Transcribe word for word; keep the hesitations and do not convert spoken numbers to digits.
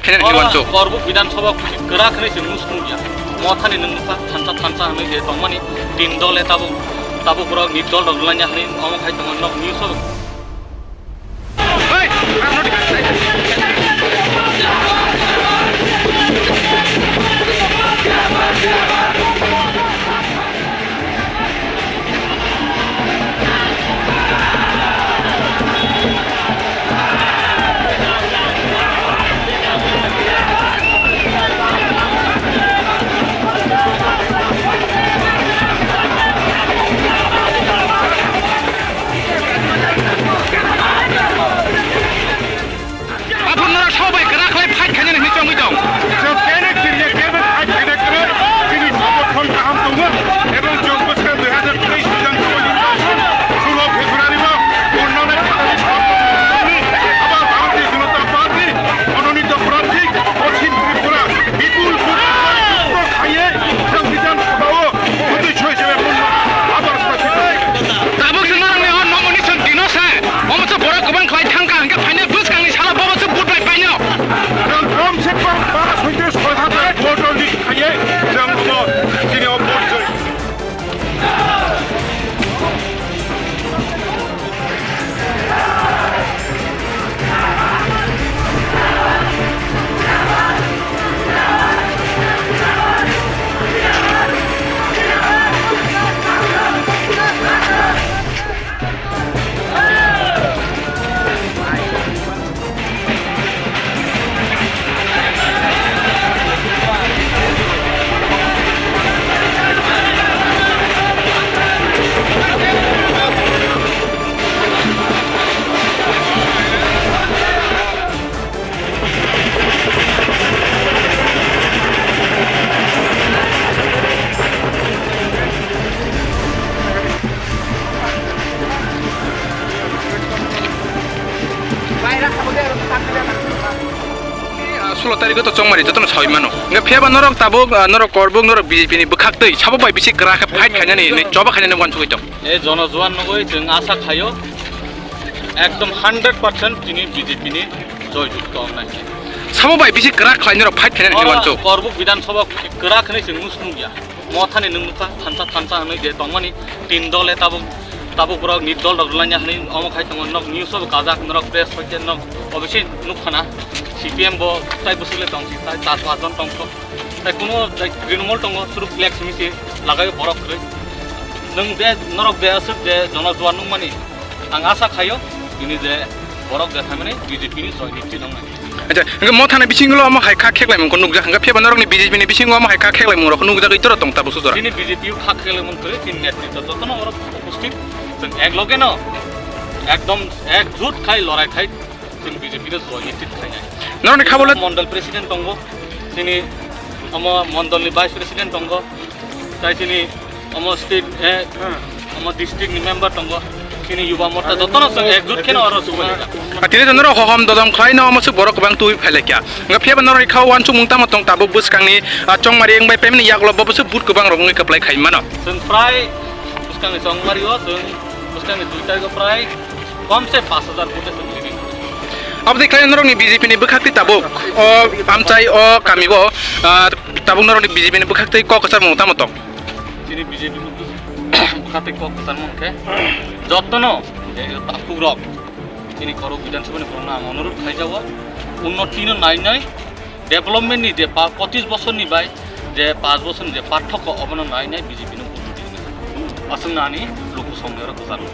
Oro Korbuk Bidhan Sabha kwrak hwnwi se nung sung ya. Mothani nung nukha thansa thansa hwnwi se tongmani tin dole tabuk, tabuk borok ni dol rok lanya hwnwi omo khai tongo nok news o. Aphuru norok sabo bai kwrak khlai fight khainani hinwi chongwi tong. Chwng kene kiriya kebe fight khaina kwrwi, chini samorthon kaham tongo, ebong chwng bwskang dui hazar teis Bidhan Sabha nirbachon sulo February o Gurunani Bharatiya Janata Party, Manonito Prarthi, Poschim Tripura, bipul vote khaiye chwng Bidhan Sabha o Tabuk se norokni o nomination dino se, omo se borok kwbang khlai thangkha, hwnkhe phainai bwskangni salo bobo se vote bai paino. Chwng kom se kom paanch hoite soi hazar vote o lead khaiye chwng omo chini o vote joi. Ah, sulo tarikh o to chongmari jotono sawi mano. Hwnkhe phiya ba norok tabuk, ah, norok Korbuk, norok B J P ni bwkhak twi sabo bai bisi kwrak khe fight khainani hinwi choba khainani wansugwi tong. E jono juan nugwi chwng asa khaio, ekdom hundred percent tini B J P ni joy jukto wngnai. Sabo bai bisi kwrak khlai norok fight khainani hinwi wansuk. Korbuk Bidhan Sabha kwrak hwnwi chwng nung sung ya. Mothani nung nukha thansa thansa hwnwi je tongmani tin dole tabuk, tabuk borok ni dol rok lanya hwnwi omo khai tongo nok news o kajak norok press hoite nok obviously nukha na C P M bo tai bwswk le tong si tai char panch jon tong kho. Tai kuno tai Trinamool tongo suru flex misi lagai borok kwrwi. Nung de norok de aswk de jono juan nungmani ang asa khaio tini je borok de thaimani B J P ni joy ni twi nongnai. Acha, hwnkhe mothani bisingo omo hai kha kheklaimung kho nukjak, hwnkhe phiya ba norokni B J P ni bisingo omo hai kha kheklaimung rok nukjagwi toro tong tabuk sujora. Chini B J P o kha kheklaimung kwrwi, chini netrito jotono oro uposthit, chwng ek loge no ekdom ekjut khai lorai khai chwng B J P no joy ni twi khainai. Norokni kha bole mondol president tongo, chini omo mondol ni vice president tongo, tai chini omo state, eh, omo district ni member tongo, chini Yuba Morcha jotono chwng ekjut kheno oro chwng. A tini jono rok hohom dodom khlai no omo se borok kwbang twi phai laikya. Hwnkhe phiya ba norok kha wansukmung tamo tong tabuk bwskangni, ah, chongmari wngbai pemni yagulo bo bwswk vote kwbang rok wngwi kwplai khai mano. Chwng prai bwskangni chongmari o chwng bwskangni dui tarikh o prai kom se pash hajar vote chwng leading. Aboni khlai norokni B J P ni bwkhak twi tabuk o amchai o kami o, ah, tabuk norokni B J P ni bwkhak twi kok kwchar mung tamo tong. Chini B J P bwkha tei kok kwchangma hwnkhe jotono je takhuk rok chini Korbuk Bidhan Sabha ni borokno ang onurodh khlaijago, unnoti no nainai, development ni je pa-, pochis bosor ni bai je panch bosor ni je parthokyo obono nainai B J P no vote rwdi hwnwi aswk nani luku songni oro kwcharo.